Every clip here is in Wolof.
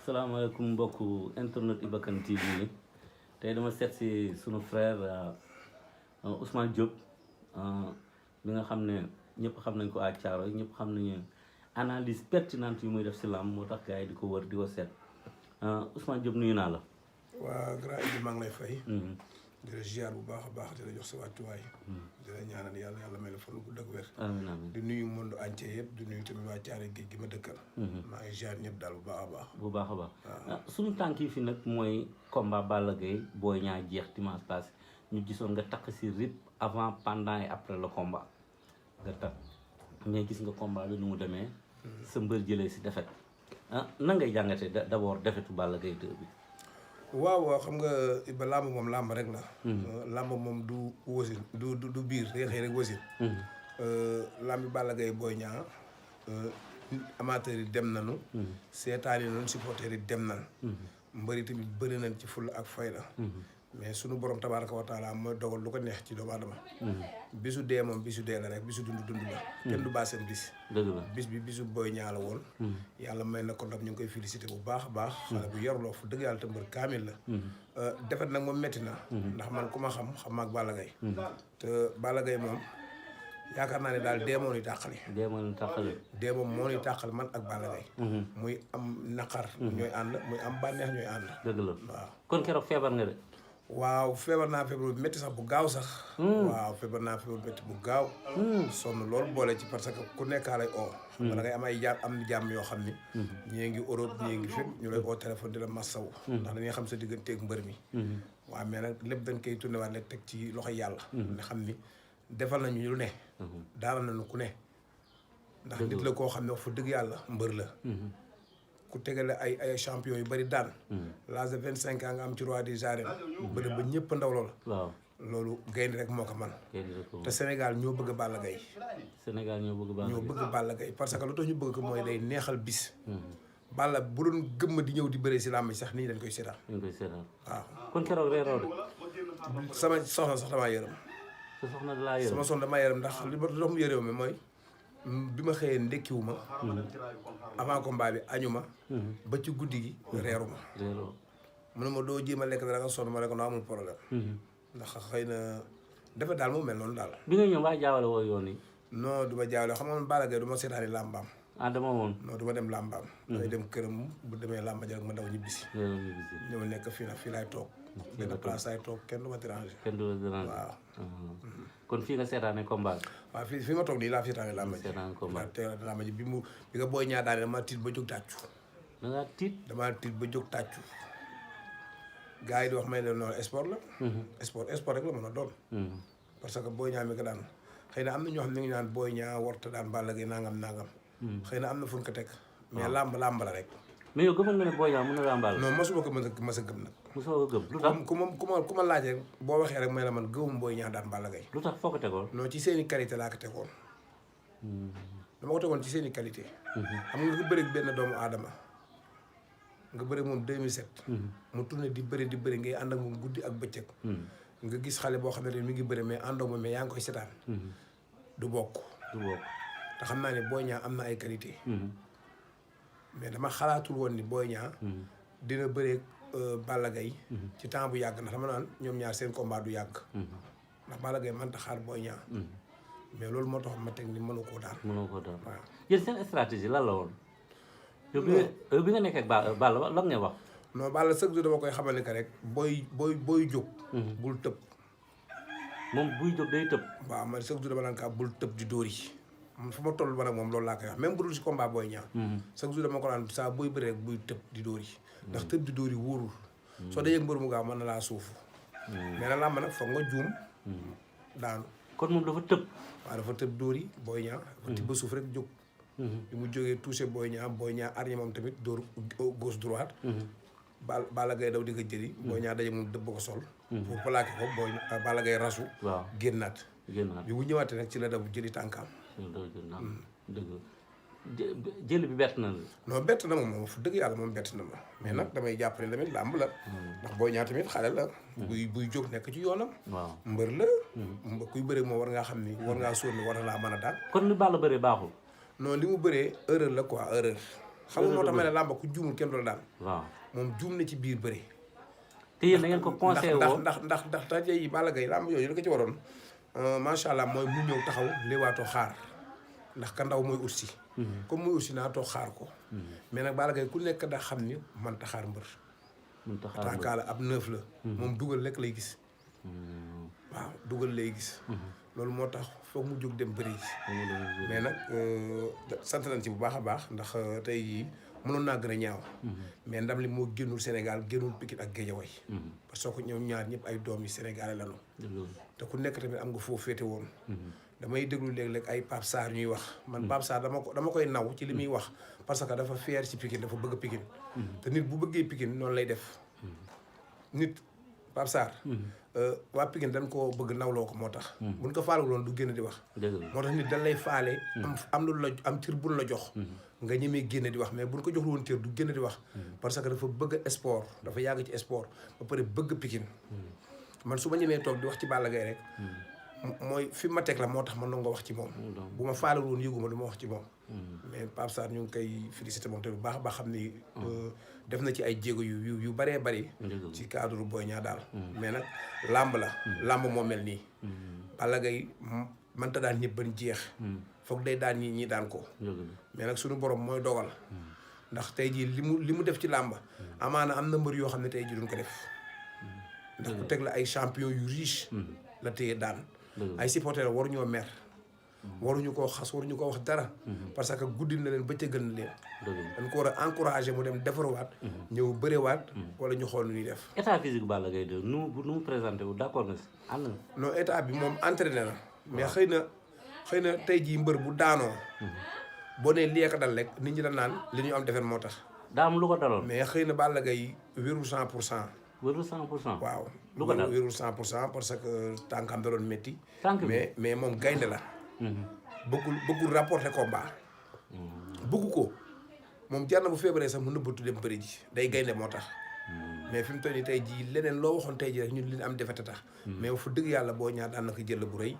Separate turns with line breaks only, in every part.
salaamaaleykum mbokku internet Iba Kane TV yi tey dama seet si sunu frère Ousmane Diop bi nga xam ne ñëpp xam nañ ko à Thiaroye ñëpp xam nañu analyse pertinente yu muy def si làmb moo tax gars yi di ko wër di ko seet Ousmane Diop nuyu naa la.
waa grand Idy maa ngi lay fay. di la ziar bu baax a baax di la jox sa wàccuwaay. di la ñaanal yàlla may la fan bu dëgg wér.
amiin amiin
di nuyu monde entier yëpp di nuyu tamit waa Thiaroye géej gi ma dëkkal. maa ngi ziar ñëpp daal bu baax a baax.
bu baax a baax suñu tànk yi fi nag mooy combat Balla Gaye Boy Niang jeex dimanche passé ñu gisoon nga takk si rip avant pendant et après le combat nga takk mais gis nga combat bi nu mu demee. sa mbër jëlee si defet nan ngay jàngatee d'abord defetu Balla Gaye 2 bi.
waaw xam nga Iba làmb moom làmb rek la. làmb moom du wasin du biir day xëy rek wasin. làmbi Balla Gaye Boy Niang amateurs yi dem nañu. seetaan yi noonu supporters yi dem nañu. mbëri tamit bëri nañ ci fulla ak fayda. mais sunu borom tabaaraka wa taala mooy dogal lu ko neex ci doomu aadama. bisu dee moom bisu dee la rek bisu dund la. kenn du baa seen bis.
dëgg la
bis bi bisu Boy Niang la woon. yàlla may na ko ndam ñu ngi koy félicité bu baax a baax. xale bu yaruloo fu dëgg yàlla te mbër kaamil la. defet nag moom metti na. ndax man ku ma xam ak Balla Gaye. te Balla Gaye moom yaakaar naa ne daal dee moo ñuy tàqale.
dee moo ñu tàqale.
dee moom moo ñuy tàqale man ak Balla Gaye. muy am naqar. ñooy ànd muy am bànneex ñooy ànd.
dëgg la
waaw
kon keroog feebar nga de.
waaw feebar naa feebar bu métti sax bu gaaw sax. waaw feebar naa feebar bu métti bu gaaw. sonn loolu boole ci parce que ku nekkaa lay oo. xam nga da ngay am ay jàmm yoo xam ni. ñii ngi Europe ñii ngi fépp ñu lay oo téléphone di la massaw. ndax dañuy xam sa digganteeg mbër mi. waaw mais nag lépp dañ koy tourné waat rek teg ci loxo yàlla. nga xam ni defal nañu lu ne. daal nañu ku ne. ndax nit la koo xam ne wax fa dëgg yàlla mbër la. ku tegale ay champion yu bari daan. l'âge de 25 ans nga am ci roi des arènes. bëri ba ñëpp ndaw lool.
waaw
loolu gaynde rek moo ko man te Sénégal ñoo bëgg Balla Gaye.
Sénégal ñoo bëgg
Balla Gaye parce que lu tax ñu bëgg ko mooy day neexal bis. Balla bu doon gëmm di ñëw di bëree si làmb sax nii dañ koy seetaan. waaw.
kon keroog reeroo de.
sama soxna sax damaa yërëm.
sa soxna da laa yërëm
sama soxna damaa yërëm ndax li ma dox mu yërëm mi mooy. bi ma xëyee ndekkiwu ma. avant combat bi añu ma. ba ci guddi gi reeru ma. mu ne ma doo jéem a lekk dara nga sonn ma rek no amul problème. ndax xëy na dafa daal moo mel noonu daal.
bi nga ñëw waa jaawale woo yoon yi.
non du ma jaawale xam nga man Balla Gaye du ma seetaani làmbaam.
dama woon.
non du ma dem làmbaam. damay dem këram bu demee làmba ja rek ma daw ñibbisi. ñëw nekk fii nag fii laay toog. benn place laay toog kenn du ma déranger.
kenn du la déranger
waaw.
kon fii nga seetaane combat bi.
waaw fii ma toog nii laa seetaane làmba ji.
seetaane combat
te làmba ji bi nga Boy Niang daane dama tiit ba jóg tàccu.
da ngaa tiit.
damaa tiit ba jóg tàccu. gars yi di wax may leen noonu sport la. sport rek la mën a doon. parce que Boy Niang mi ko daan xëy na am na ñoo xam ne ñu ngi naan Boy Niang warta daan Balla Gaye nangam. xëy na am na fu ñu ko teg. mais làmb la rek.
mais yow gëmoon nga ne Boy Niang mën na daan Balla.
non mosuma ko mës a gëm nag.
mosoo ko gëm lu tax.
ku ma laajee boo waxee rek may la man gëmum Boy Niang daan Balla Gaye.
lu tax foo ko tegoon.
non ci seen i qualité laa ko tegoon. dama ko tegoon ci seen i qualité. xam nga nga bëri benn doomu aadama. nga bëri moom 2007. mu tourné di bëri ngay ànd ak moom guddi ak bëccëg. nga gis xale boo xam ne mi ngi bëri mais àndoo moom mais yaa ngi koy setaan. du bokk. te xam naa ne Boy Niang am na ay qualité. mais dama xalaatul woon ni Boy Niang dina bëreeg Balla Gaye ci temps bu yàgg ndax dama naan ñoom ñaar seen combat du yàgg. ndax Balla Gaye mënta xaar Boy Niang. mais loolu moo tax ma teg ni mënu koo daan.
waaw yéen seen stratégie lan la woon. yow bi nga nekk ak Balla lan ngay wax.
non Balla chaque jour dama koy xamal ni que rek booy jóg. bul tëb.
moom buy jóg day tëb.
waaw man chaque jour dama naan kaa bul tëb di dóor yi. fu ma toll ba nag moom loolu laa koy wax même bu dul si combat Boy Niang. chaque jour dama ko naan saa booy bëri rek buy tëb di dóor yi. ndax tëb di dóor yi wóorul. soo dee mbër mu gaaw mën na laa suufu. mais nag làmb nag foog nga juum. daanu.
kon moom dafa tëb.
waaw dafa tëb dóor yi Boy Niang. dafa tibb suuf rek jóg. bi mu jógee touché Boy Niang arñe moom tamit dóor gauche droite. Balla Gaye daw di ko jëli. Boy Niang daje moom dëbb ko sol. pour plaqué ko Balla Gaye rasu.
waaw
génnaat. bi mu ñëwaatee nag ci la daw jëli tànkaam.
jël bi bett na la.
non bett na ma moom fu dëgg yàlla moom bett na ma mais nag damay jàpp ne tamit làmb la. ndax Boy Niang tamit xale la. buy jóg nekk ci yoonam.
waaw
mbër la. kuy bëree moom war ngaa xam ni war ngaa sóor ni war na laa mën a daan.
kon ni Balla bëree baaxul.
non li mu bëree erreur la quoi erreur xam nga moo tax ma ne làmba ku juumul kenn du la daan.
waaw
moom juum na ci biir bëri.
te yéen da ngeen ko conseillé woo
ndax tey Balla Gaye làmb yooyu li ko ci waroon macha allah mooy mu ñëw taxaw léewaatoo xaar ndax ka ndaw mooy ursi. comme muy ursi naa toog xaar ko. mais nag Balla Gaye ku nekk da xam ni man taxaar mbër.
mun taxaar mbër
taakaala ab neuf la. moom dugal lekk lay gis. waaw dugal lay gis. loolu moo tax foog mu jóg dem bëri ji. mais nag sant nañ ci bu baax a baax ndax tey jii mënoon naa gën a ñaaw. mais ndam li moo génnul Sénégal génnul Pikine ak Guédiawaye. parce que ñoom ñaar ñëpp ay doom yi Sénégalais lañu. te ku nekk tamit am nga foofu féete woon. damay déglu léeg-léeg ay Pape Sarr ñuy wax man Pape Sarr dama koy naw ci li muy wax parce que dafa fier ci Pikine dafa bëgg Pikine. te nit bu bëggee Pikine noonu lay def. nit Pape Sarr. waa Pikine dañ koo bëgg nawloo ko moo tax. buñ ko faale woon du génn di wax. moo tax nit dañ lay faale. am lu la am cër buñ la jox. nga ñemee génne di wax mais buñ ko jox woon cër du génn di wax. parce que dafa bëgg sport dafa yàgg ci sport ba pare bëgg Pikine. man su ma ñemee toog di wax ci Balla Gaye rek. mooy fi ma teg la moo tax man noo nga wax ci moom. bu ma faale woon yëguma du ma wax ci moom. mais Pape Sarr ñu ngi koy félicité moom tamit bu baax a baax xam ni. def na ci ay jéego yu bëree bëri. ci cadre Boy Niang daal. mais nag làmb la. làmb moo mel nii. Balla Gaye mënta daan ñëpp ban jeex. foog day daan ñi daan ko. mais nag suñu borom mooy dogal. ndax tey jii li mu def ci làmb. amaana am na mbër yoo xam ne tey jii duñ ko def. ndax ku teg la ay champion yu riche. la téye daan. ay supporters waruñoo mer. waruñu koo xas waruñu koo wax dara. parce que guddil na leen bëccëgal na leen. dañ ko war a encourager mu dem defaruwaat. ñëw bërewaat. wala ñu xool nu ñuy def.
état physique Balla Gaye de nu mu présenté wu d'accord na si ànd na.
non état bi moom entraîné na. mais xëy na tey jii mbër bu daanoo. boo nee lii ak dal rek nit ñi la naan li ñu am defar moo tax.
daa am lu ko daloon.
mais xëy na Balla Gaye wérul 100%.
wérul 100%.
waaw
lu ko dal
wérul 100% parce que tànkam da doon métti.
tànk bi
mais moom gaynde la. bëggul rapporter combat. bëggu ko moom jar na bu feebaree sax mu nëbbatu dem bëri ji day gaynde moo tax. mais fi mu toll nii tey jii leneen loo waxoon tey jii rek ñun li ñu am defete tax. mais fu dëgg yàlla Boy Niang daan na ko jël bu rëy.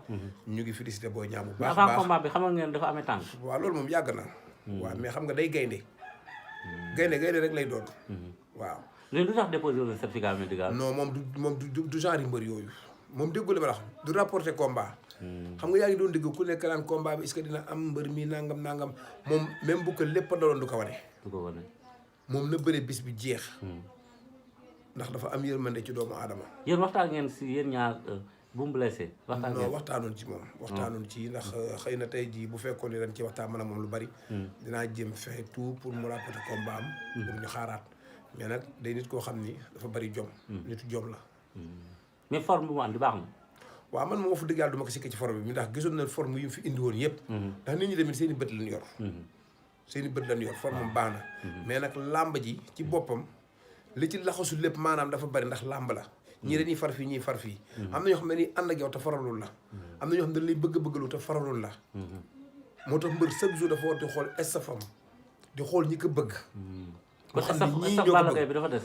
ñu ngi félicité Boy Niang bu baax
avant combat bi xamal ngeen dafa amee tànk.
waaw loolu moom yàgg na. waaw mais xam nga day gaynde. gaynde rek lay doon. waaw.
léegi lu tax déposé wu certificat médical.
non moom du genre yu mbër yooyu moom déggu li ma la wax du rapporter combat. xam nga yaa ngi doon dégg ku nekk naan combat bi est-ce que dina am mbër mi nangam moom même bu ko lépp a daloon du ko wane.
du ko wane.
moom na bëre bis bi jeex. ndax dafa am yërmande ci doomu aadama.
yéen waxtaan ngeen si yéen ñaar bu mu blessé. waxtaan ngeen
non waxtaanoon ci moom. waxtaanoon ci ndax xëy na tey jii bu fekkoon ne dañ ci waxtaan man a moom lu bari. dinaa jéem fexe tout pour mu rapporter combat am. pour ñu xaaraat mais nag day nit koo xam ni dafa bari jom. nitu jom la.
mais forme bu mu andi baax na.
waaw man moom fa dëgg yàlla du ma ko sikk ci forme bi ndax gisoon na forme yu mu fi indi woon yëpp. ndax nit ñi tamit seen i bët lañ yor. seen i bët lañ yor forme am baax na. mais nag làmb ji ci boppam li ci laxasu lépp maanaam dafa bari ndax làmb la. ñii dañuy far fii ñii far fii. am na ñoo xam ne dañuy ànd ak yow te faralul la. am na ñoo xam ne dañ lay bëggalu te faralul la. moo tax mbër chaque jour dafa war di xool estafam di xool ñi ko bëgg.
kon estaf Balla Gaye bi dafa des.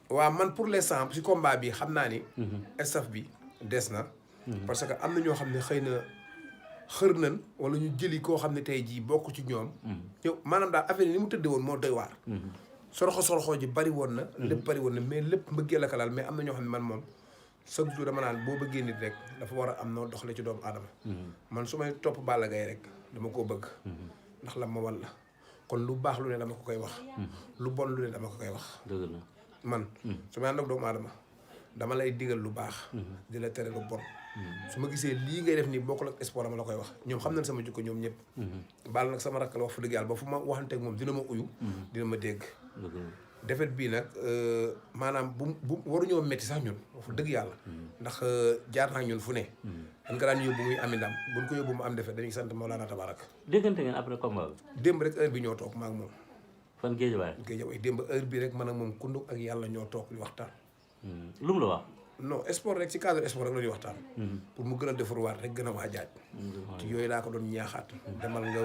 waaw man pour l'instant ci combat bi xam naa ni. estaf bi des na. parce que am na ñoo xam ne xëy na xër nañ wala ñu jëli koo xam ne tey jii bokk ci ñoom. yow maanaam daal affaire yi ni mu tëddee woon moo doy waar. sorxo ji bari woon na. lépp bari woon na mais lépp mbëggee la ko laal mais am na ñoo xam ne man moom chaque jour dama naan boo bëggee nit rek dafa war a am noo doxalee ci doomu aadama. man su may topp Balla Gaye rek dama koo bëgg. ndax la ma wan la kon lu baax lu ne dama ko koy wax. lu bon lu ne dama ko koy wax.
dëgg la
man su may ànd ak doomu aadama dama lay digal lu baax. di la tere lu bon. su ma gisee lii ngay def nii bokkul ak sport dama la koy wax ñoom xam nañ sama jikko ñoom ñëpp. Balla nag sama rakk la wax fu dëgg yàlla ba fu ma waxanteeg moom dina ma uyu. dina ma dégg. defet bii nag maanaam bu waruñoo métti sax ñun fu dëgg yàlla. ndax jaar naa ñun fu ne. dañ ko daan yóbbu muy ami ndam buñ ko yóbbu mu am defet dañuy sant Mawlana Tabarak.
déggante ngeen après combat bi.
démb rek heure bi ñoo toog ma ak moom.
fan Guédiawaye.
démb heure bi rek man ak moom kundu ak yàlla ñoo toog di waxtaan.
lu mu la wax.
non sport rek ci cadre sport rek la ñuy waxtaan. pour mu gën a defaruwaat rek gën a waajaaj. ci yooyu laa ko doon ñaaxaat. demal nga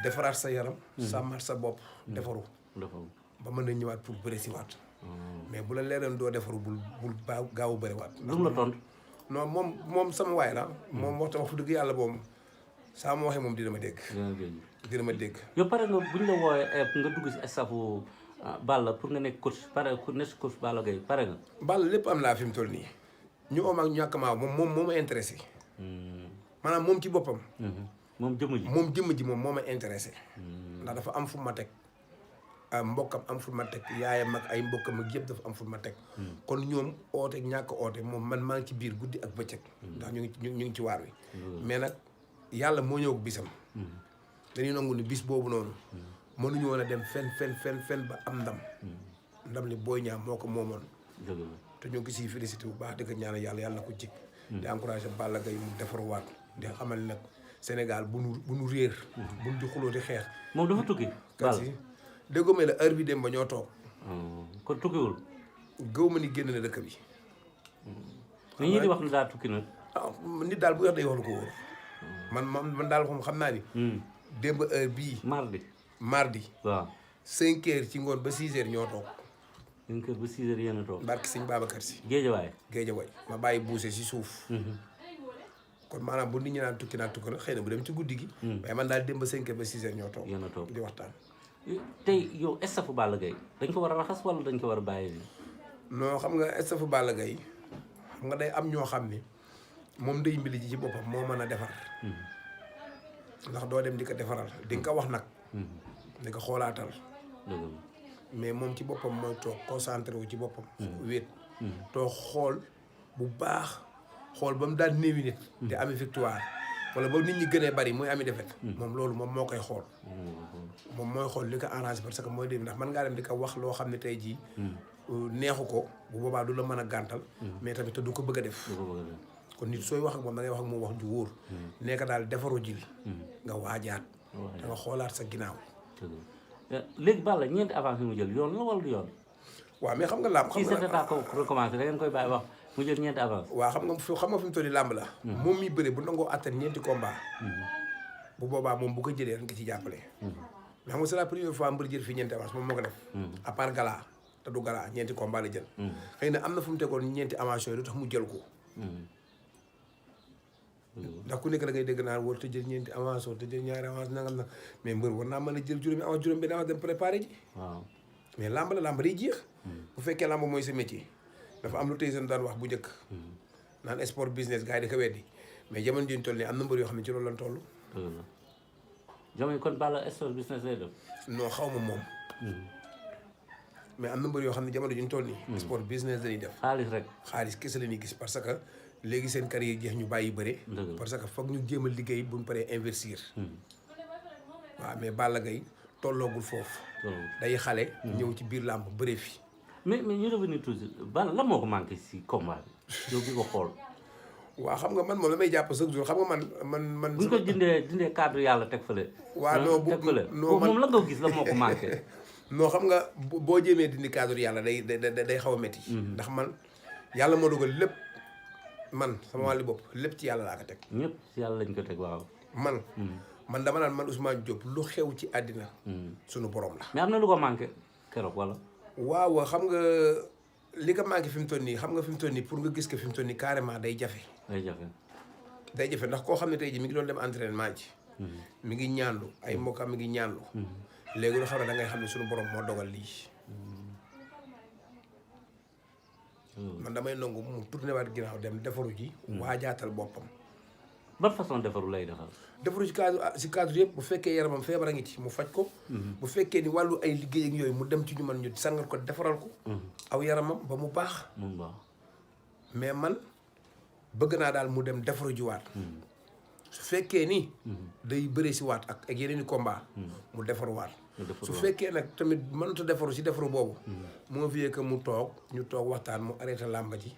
defaraat sa yaram. sàmmaat sa bopp defaru. ba mën na ñëwaat pour bëre si waat. mais bu la leeroon doo defaru bul gaaw a bëri waat.
lu mu la tontu.
non moom sama waay la. moom wax fu dëgg yàlla boobu saa ma waxee moom dina ma dégg. dina ma dégg.
yow pare nga buñ la wooyee nga dugg si staffu Balla pour nga nekk coach pare pour nekk coach Balla Gaye pare nga.
Balla lépp am naa fi mu toll nii ñu om ak ñàkk maa moom moo ma intéressé. maanaam moom ci boppam.
moom jëmm ji
moom moo ma intéressé. ndax dafa am fu ma teg. mbokkam am fu ma teg yaayam ak ay mbokkam ak yëpp dafa am fu ma teg. kon ñoom oote ñàkk oote moom man maa ngi ci biir guddi ak bëccëg. ndax ñu ngi ci waar wi. mais nag yàlla moo ñëw ak bisam. dañuy nangu ni bis boobu noonu. mënuñu woon a dem fen ba am ndam li Boy Niang moo ko moomoon. te ñu ngi siy félicité bu baax di ko ñaanal yàlla na ko jig. di encouragé Balla Gaye mu defaruwaat di xamal nag Sénégal bu nu réer. bu nu di xuloo di xeex.
moom dafa tukki.
Balla déggoo may la heure bi dem ba ñoo toog.
kon tukkiwul.
gëw ma ni génn na dëkk bi.
ni ñi di wax ni daa tukki nag.
nit daal bu wax day wax lu ko wóor. man daal moom xam naa ni. démb heure bii. mardi. waaw 5 heures ci ngoon ba 6 heures ñoo toog.
5 heures ba 6 heures yéen a toog.
barke sëñ Babacar Si.
Géejawaay.
ma bàyyi buuse si suuf. kon maanaam bu nit ñi naan tukki nag xëy na bu dem ci guddi gi. waaye man daal démb ba 5 heures ba 6 heures ñoo toog.
yéen a toog
di waxtaan.
tey yow staffu Balla Gaye dañ ko war a raxas wala dañ ko war a bàyyi nii.
non xam nga staffu Balla Gaye xam nga day am ñoo xam ni moom day mbili ji ci boppam moo mën a defar. ndax doo dem di ko defaral di nga ko wax nag. di ko xoolaatal. mais moom ci boppam mooy toog concentré wu ci boppam. wéet toog xool bu baax xool ba mu daal néewi nit. di ami victoire wala ba nit ñi gënee bari muy ami défaite. moom loolu moom moo koy xool. moom mooy xool li ko arrangé parce que mooy dem ndax mën ngaa dem di ko wax loo xam ne tey jii. neexu ko bu boobaa du la mën a gàntal. mais tamit te du ko bëgg a def. kon nit sooy wax ak moom da ngay wax ak moom wax ju wóor. nekk daal defaru jili nga waajaat. da nga xoolaat sa ginnaaw.
léegi Balla ñeenti avance yi mu jël yoon la wala du yoon.
waaw mais xam nga làmb. xam
nga ko recommencé da ngeen koy bàyyi wax mu jël ñeenti avance.
waaw xam nga fi mu toll nii làmb la. moom mi bëre bu nangoo attan ñeenti combat. bu boobaa moom bu ko jëlee rek nga ci jàppale. mais xam nga c'est la première fois mbër jël fii ñeenti avance moom moo ko def. à part gala te du gala ñeenti combat la jël. xëy na am na fu mu tegoon ñeenti avance yooyu lu tax mu jël ko. ndax ku nekk da ngay dégg naan war te jël ñeenti avance war te jël ñaari avance nangam nag mais mbër war naa mën a jël juróomi avance juróom benn avance dem préparé ji. waaw mais làmb la làmb day jeex. bu fekkee làmb mooy sa métier dafa am lu tey seen daan wax bu njëkk. naan sport business gars yi di ko weddi mais jamono ji ñu toll nii am na mbër yoo xam ne ci loolu lañ toll.
jamono kon Balla sport business lay def.
non xaw ma moom. mais am na mbër yoo xam ne jamono ji ñu toll nii. sport business lañuy def.
xaalis rek
xaalis kese la ñuy gis parce que. léegi seen carrière jeex ñu bàyyi bëre. parce que foog ñu jéem a liggéey bu ñu paree investir. waaw mais Balla Gaye tolloogul foofu. day xale. ñëw ci biir làmb bëre fi.
mais ñu revenir toujours Balla lan moo ko manqué si combat bi yow bi ko xool.
waaw xam nga man moom la may jàpp chaque jour xam nga man.
bu ñu ko dindee cadre yàlla teg fële.
waaw non
teg fële moom la nga gis la moo ko manqué.
non xam nga boo jéemee dindi cadre yàlla day xaw a métti. ndax man yàlla moo dogal lépp. man sama wàllu bopp lépp ci yàlla laa ko teg.
ñëpp ci yàlla lañ ko teg waaw.
man dama naan man Ousmane Diop lu xew ci àddina. sunu borom la.
mais am na lu ko manqué keroog wala.
waaw xam nga li ko manqué fi mu toll nii xam nga fi mu toll nii pour nga gis ko fi mu toll nii carrément day jafe. day jafe ndax koo xam ne tey jii mi ngi doon dem entraînement ji. mi ngi ñaanlu ay mbokkam mi ngi ñaanlu. léegi lu xam ne da ngay xam ne sunu borom moo dogal lii. man damay nangu mu tourné waat ginnaaw dem defaru ji. waajaatal boppam.
ban façon defaru lay defar.
defaru ci cadre yëpp bu fekkee yaramam feebar a ngi ci mu faj ko. bu fekkee ni wàllu ay liggéey ak yooyu mu dem ci ñu man ñu sangal ko defaral ko. aw yaramam ba mu baax. mais man bëgg naa daal mu dem defaru ji waat. su fekkee ni. day bëree si waat ak yeneen i combat. mu defaru waat. su fekkee nag tamit mënut a defaru si defaru boobu. moo fi que mu toog ñu toog waxtaan mu arrêté làmb ji.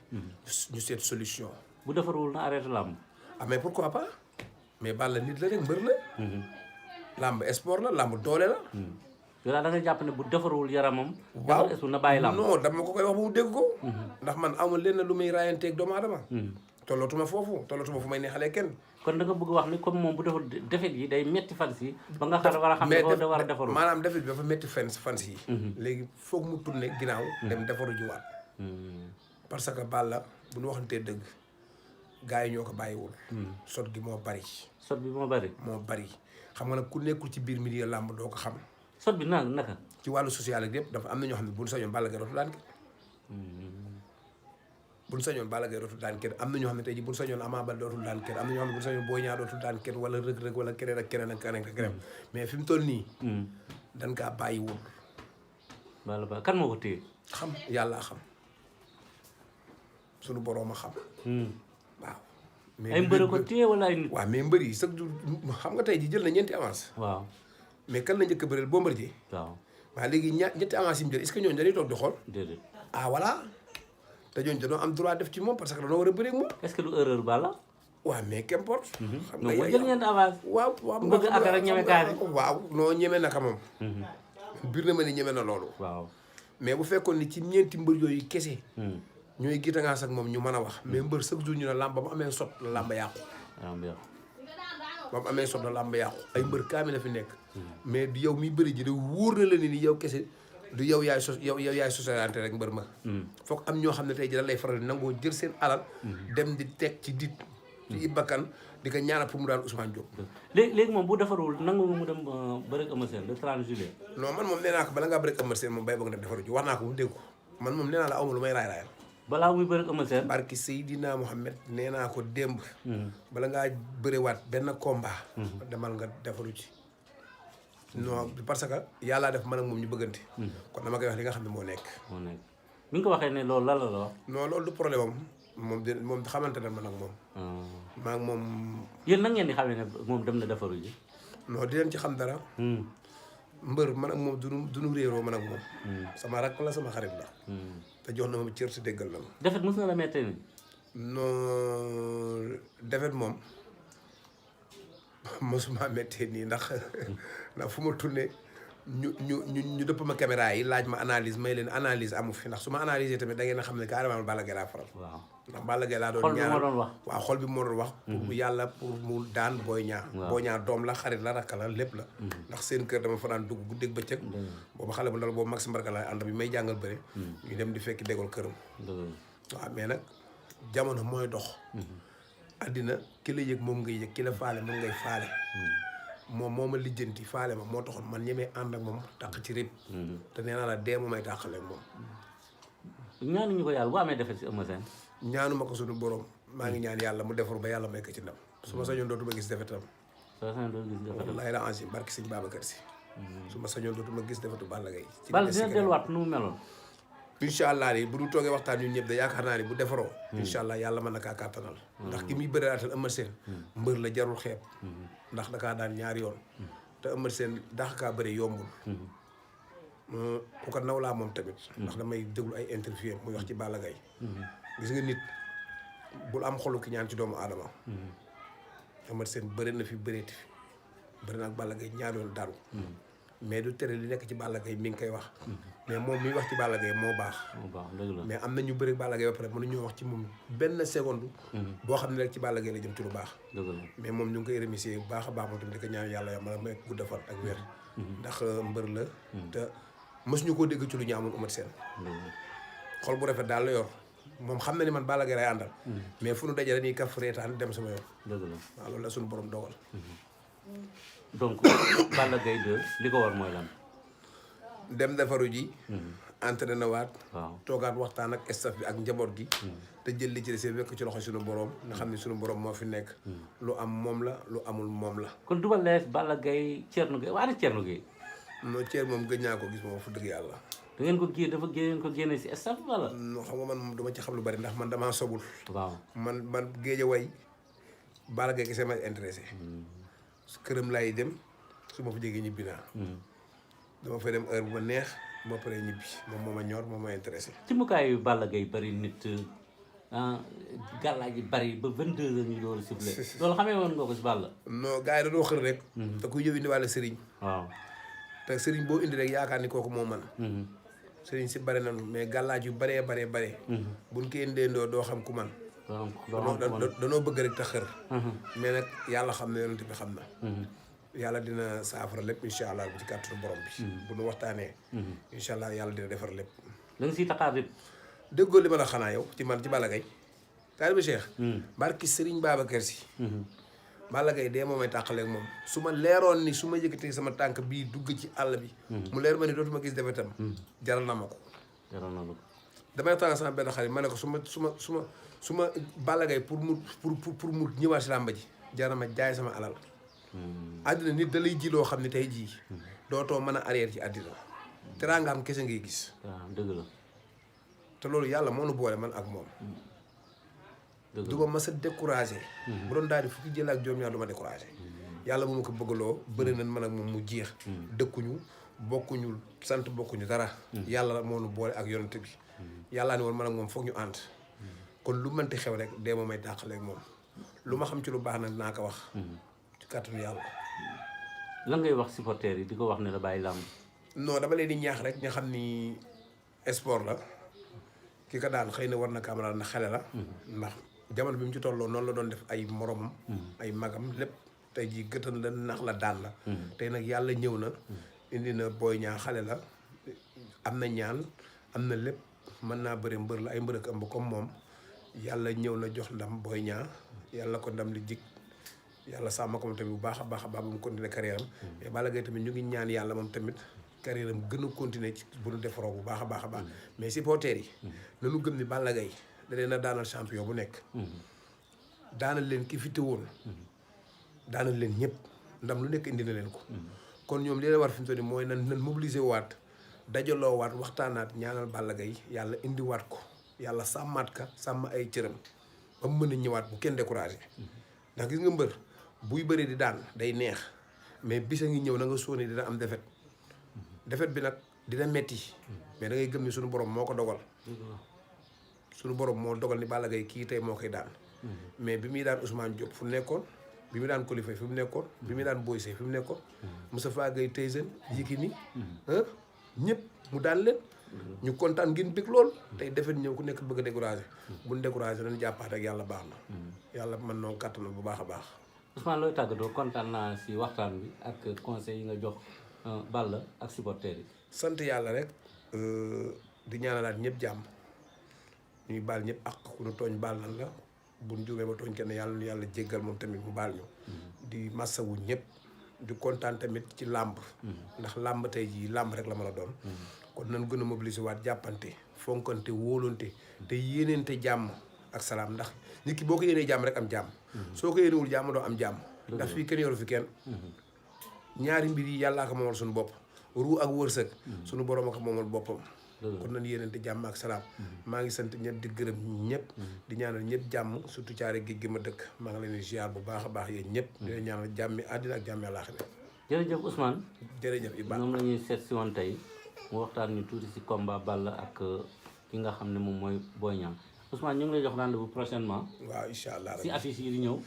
ñu seet solution.
bu defaruwul na arrêté làmb.
ah mais pourquoi pas mais Balla nit la rek mbër la. làmb sport la làmb doole la.
yow daal da nga jàpp ne bu defaruwul yaramam.
waaw
na bàyyi làmb.
non dama ko koy wax ba mu dégg ko. ndax man amul lenn lu muy raayanteeg doomu aadama. tollootuma foofu fu may neexalee kenn.
kon da nga bëgg wax ni comme moom bu deful defet yi day metti fans yi ba nga xam war a xam ne da war a defaru
maanaam defet bi dafa metti fans yi léegi foog mu tourné ginnaaw dem defaru jiwaat parce que Balla bu ñu waxantee dëgg gars yi ñoo ko bàyyiwul. sot gi moo bari.
sot bi moo bari.
moo bari xam nga nag ku nekkul ci biir milieu làmb doo ko xam.
sot bi naka.
ci wàllu social ak yëpp dafa am na ñoo xam ne buñ sañoon Balla Gaye dootul daan kenn. buñ sañoon Balla Gaye dootul daan kenn am na ñoo xam ne tey jii buñ sañoon Ama Baldé dootul daan kenn am na ñoo xam ne buñ sañoon Boy Niang dootul daan kenn wala Reug Reug wala keneen ak keneen ak keneen ak keneen mais fi mu toll nii. dañ kaa bàyyiwul.
Balla Gaye kan moo ko téye.
xam yàlla xam sunu boroom a xam. waaw. mais
ay mbër ko téye wala ay nit.
waaw mais mbër yi sax du xam nga tey ji jël na ñeenti avance.
waaw.
mais kan la njëkk a bëreel Bombardier.
waaw.
waaw léegi ñetti avance yi mu jël est-ce que ñooñu dañuy toog di xool.
déedéet.
ah voilà te ñooñu dañoo am droit def ci moom parce que dañoo war a bëree ak moom.
est-ce que du erreur Balla.
waaw mais qu'importe. xam
nga yow jël ñeenti avance.
waaw waaw
bëgg affaire ak ñeme kaani.
waaw non ñeme naka moom. biir na ma ni ñeme na loolu.
waaw.
mais bu fekkoon ni ci ñeenti mbër yooyu kese. ñooy gitangaas ak moom ñu mën a wax mais mbër chaque jour ñu ne làmb ba mu amee sot la làmb yàqu. ba mu amee sot la làmb yàqu ay mbër kaami la fi nekk. mais du yow miy bëri ji de wóor na la ni yow kese du yow yaay socialante rek mbër ma. foog am ñoo xam ne tey ji dañ lay faral di nangoo jël seen alal. dem di teg ci dit ci bakkan di ko ñaanal pour mu daan Ousmane Diop.
léegi moom bu defarul nangu mu dem bëri ak Eumeu Sène le 30 juillet.
non man moom nee naa ko bala ngaa bëri ak Eumeu Sène moom bay bëgg na defaru ji wax naa ko mu dégg ko man moom nee naa la awma lu may raay raayal.
balaa muy bëri ak Eumeu Sène.
barki Seydina Mohamed nee naa ko démb. bala ngaa bëriwaat benn combat. demal nga defaru ci. non parce que yàllaa def man ak moom ñu bëggante. kon dama koy wax li nga xam ne moo nekk.
bi nga ko waxee ne loolu lan la wax.
non loolu du problème am moom xamante ne man ak moom. maa ngi moom.
yéen nan ngeen di xamee ne moom dem na defaru ji.
non di leen ci xam dara. mbër man ak moom duñu réeroo man ak moom. sama rakk la sama xarit la. te jox na ma cër si déggal la ma.
defet mos na la mettee ni.
non defet moom mosuma méttee nii ndax fu ma tourné ñu dëpp ma caméra yi laaj ma analyse may leen analyse amu fi ndax su ma analysé tamit da ngeen a xam ne carrément Balla Gaye laa faral.
waaw
ndax Balla Gaye laa doon ñaar waaw xol bi moo doon wax. pour yàlla pour mu daan Boy Niang. Boy Niang doom la xarit la rakk la lépp la. ndax seen kër dama fa daan dugg guddeeg bëccëg. boobu xale bu ndaw boobu Maxime Barka laay ànd bi may jàngal bëre. ñu dem di fekki déggoo këram. waaw mais nag jamono mooy dox. àddina ki la yëg moom ngay yëg ki la faale moom ngay faale. moom moo ma lijjanti faale ma moo taxoon man ñemee ànd ak moom tàq ci rib. te nee naa la dee mu may tàqale ak moom.
ñaanuñu ko yàlla bu amee defet si Eumeu Sène.
ñaanu ma ko suñu borom maa ngi ñaan yàlla mu defaru ba yàlla may ko ci ndam. su ma sañoon dootuma gis defetam. wallaahi la ansi barki sëñ Babacar Si. su ma sañoon dootuma gis defetu Balla Gaye.
Balla dina delluwaat nu mu meloon.
incha allah bu du toogee waxtaan ñun ñëpp de yaakaar naa ni bu defaroo. incha allah yàlla mën na kaa kàttanal. ndax ki muy bëraatal Eumeu Sène. mbër la jarul xeeb. ndax dakaa daan ñaari yoon. te Eumeu Sène dax kaa bëri yombul. ku ko naw laa moom tamit. ndax damay déglu ay interview muy wax ci Balla Gaye. gis nga nit bul am xolu ki ñaan ci doomu aadama. Eumeu Sène bëri na fi bëreeti fi bëri na ak Balla Gaye ñaari yoon daanu. mais du tere li nekk ci Balla Gaye mi ngi koy wax. mais moom miy wax ci Balla Gaye moo baax. mais am na ñu bëri Balla Gaye ba pare mënuñoo wax ci moom benn seconde. boo xam ne rek ci Balla Gaye la jëm ci lu baax. mais moom ñu ngi koy remercier bu baax a baax moom tamit di ko ñaan yàlla yàlla may gudd fan ak wér. ndax mbër la. te mësuñu koo dégg ci lu ñu amul Eumeu Sène. xol bu rafet daal la yor moom xam na ni man Balla Gaye lay àndal. mais fu nu daje dañuy kaf reetaan dem sama yoon. waaw loolu la suñu borom dogal.
donc Balla Gaye 2 li ko war mooy lan.
dem defaru ji. entraîné na waat.
waaw
toogaat waxtaan ak staff bi ak njaboot gi. te jël li ci des wekk ci loxo suñu borom nga xam ne suñu borom moo fi nekk. lu am moom la lu amul moom la.
kon Double Less Balla Gaye Thierno Gueye waa ne Thierno Gueye.
non Thierno moom gëj naa ko gis moom fu dëgg yàlla.
da ngeen ko génne si staff wala.
non xam nga man moom dama ci xam lu bari ndax man damaa sobul.
waaw
man géej a way Balla Gaye kese ma intéressé. këram laay dem su ma fa jegee ñibbi naa. dama fay dem heure bu ma neex bu ma paree ñibbi moom moo ma ñor moom ma intéressé.
ci mukaayu Balla Gaye bari nit gàllaaj yi bari ba 22 heures ñu door a sifflé loolu xamee woon nga ko si Balla.
non gars yi dañoo xër rek. te kuy ñëw indi wàlla sëriñ.
waaw
te sëriñ boo indi rek yaakaar ni kooku moo man sëriñ si bari nañu mais gàllaaj yu baree bare. buñ ko indeendoo doo xam ku man. danoo bëgg rek te xër. mais nag yàlla xam na yonent bi xam na. yàlla dina saafara lépp incha allah bu ci kàttanu borom bi. bu nu waxtaanee. incha allah yàlla dina defar lépp.
da nga siy taxaar lépp.
déggoo li ma la xanaa yow ci man ci Balla Gaye taalibe Cheikh barki Serigne Babacar Sy Balla Gaye dee moomay tàqaleeg moom su ma leeroon ni su ma yëkkatee sama tànk bii dugg ci àll bi mu leer ma ni dootuma gis defetam jaral na ma ko
jaral na la ko
damay waxtaan sama benn xarit ma ne ko su ma Balla Gaye pour mu ñëwaat si làmba ji jaral ma jaay sama alal àddina nit da lay ji loo xam ne tey jii dootoo mën a arrière ci àddina teraangaam kese ngay gis
waaw dëgg la
te loolu yàlla moo nu boole man ak moom du ma mës a découragé bu doon daal di fukki jël ak juróom-ñaar du ma découragé yàlla mu ma ko bëggaloo bëri nañ man ak moom mu jeex dëkkuñu bokkuñu sant bokkuñu dara yàlla moo nu boole ak yonent bi yàllaa ni woon man ak moom foog ñu ànd kon lu mënti xew rek dee ma may dàqaleeg moom lu ma xam ci lu baax nag dinaa ko wax ci kàttanu yàlla
lan ngay wax supporters yi di ko wax ne la bàyyi làmb
non dama leen di ñaax rek nga xam ni sport la ki ko daan xëy na war na caméra na xale la ndax jamono bi mu ci tolloo noonu la doon def ay moromam ay magam lépp tey jii gëtan la nax la daan la tey nag yàlla ñëw na indi na Boy Niang xale la am na ñaan am na lépp mën naa bëri mbër la ay mbër ak ëmb comme moom yàlla ñëw na jox ndam Boy Niang yàlla ko ndam li jik yàlla sàmm ko moom tamit bu baax a baax ba mu continuer carrière am mais Balla Gaye tamit ñu ngi ñaan yàlla moom tamit carrière am gën a continuer ci bu nu defaroo bu baax a baax a baax mais supporters yi nanu gëm ni Balla Gaye da leen a daanal champion bu nekk daanal leen ki fi woon daanal leen ñëpp ndam lu nekk indi na leen ko kon ñoom li leen war fi mu toll nii mooy nan mobiliser waat dajaloo waat waxtaanaat ñaanal Balla Gaye yàlla indi waat ko yàlla sàmmaat ka sàmm ay cëram ba mu mën a ñëwaat bu kenn découragé ndax gis nga mbër buy bëri di daan day neex mais bisa ngi ñëw na nga sóoni dina am defet bi nag dina metti mais da ngay gëm ni suñu borom moo ko dogal suñu borom moo dogal ni Balla Gaye kii tey moo koy daan mais bi muy daan Ousmane Diop fu mu nekkoon bi muy daan Coly Faye fi mu nekkoon bi muy daan Boy Seye fi mu nekkoon Moustapha Gueye Tyson Yékini ñëpp mu daan leen ñu kontaan ngeen bég lool tey defet ñëw ku nekk bëgg a découragé buñ découragé dañu jàppaat ak yàlla baax na yàlla mën noo kàttanal bu baax a baax
Ousmane looy tàggatoo kontaan naa si waxtaan bi ak conseil yi nga jox Balla ak supporters yi
sant yàlla rek di ñaanalaat ñëpp jàmm ñuy baal ñëpp ak ku nu tooñ baal nan la buñ juumee ba tooñ kenn yàlla nu yàlla jéggal moom tamit mu baal ñu di massawu ñëpp di kontaan tamit ci làmb ndax làmb tey jii làmb rek la mën a doon kon nan gën a mobiliser waat jàppante fonkante wóolante te yéeneente jàmm ak salaam ndax nit ki boo ko yéenee jàmm rek am jàmm soo ko yéenewul jàmm doo am jàmm ndax fii kenn yoru fi kenn ñaari mbir yi yàllaa ko moomal suñu bopp ruu ak wërsëg suñu borom a ko moomal boppam kon nan yéeneente jàmm ak salaam maa ngi sant ñëpp di gërëm ñëpp di ñaanal ñëpp jàmm surtout caare géej gi ma dëkk maa ngi leen di ziar bu baax a baax yéen ñëpp di leen ñaanal jàmmi àddina ak jàmmi àllaaxira
jërëjëf Ousmane
jërëjëf Iba
moom la ñuy seet si woon tey mu waxtaan ñu tuuti si combat Balla ak ki nga xam ne moom mooy Boy Niang Ousmane ñu ngi lay jox rendez-vous prochainement
waaw incha allah
si affiche yi di ñëw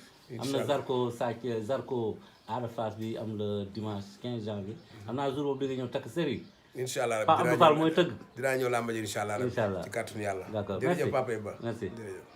am na Zarko Ada Fass bi am le dimanche 15 janvier am naa jour boobu di nga ñëw takk série
incha allah
Pape Abdou Fall mooy tëgg
dinaa ñëw làmba ji incha allah
incha allah
ci kàttanu yàlla
d'accord
jërëjëf Papa Iba
merci
jërëjëf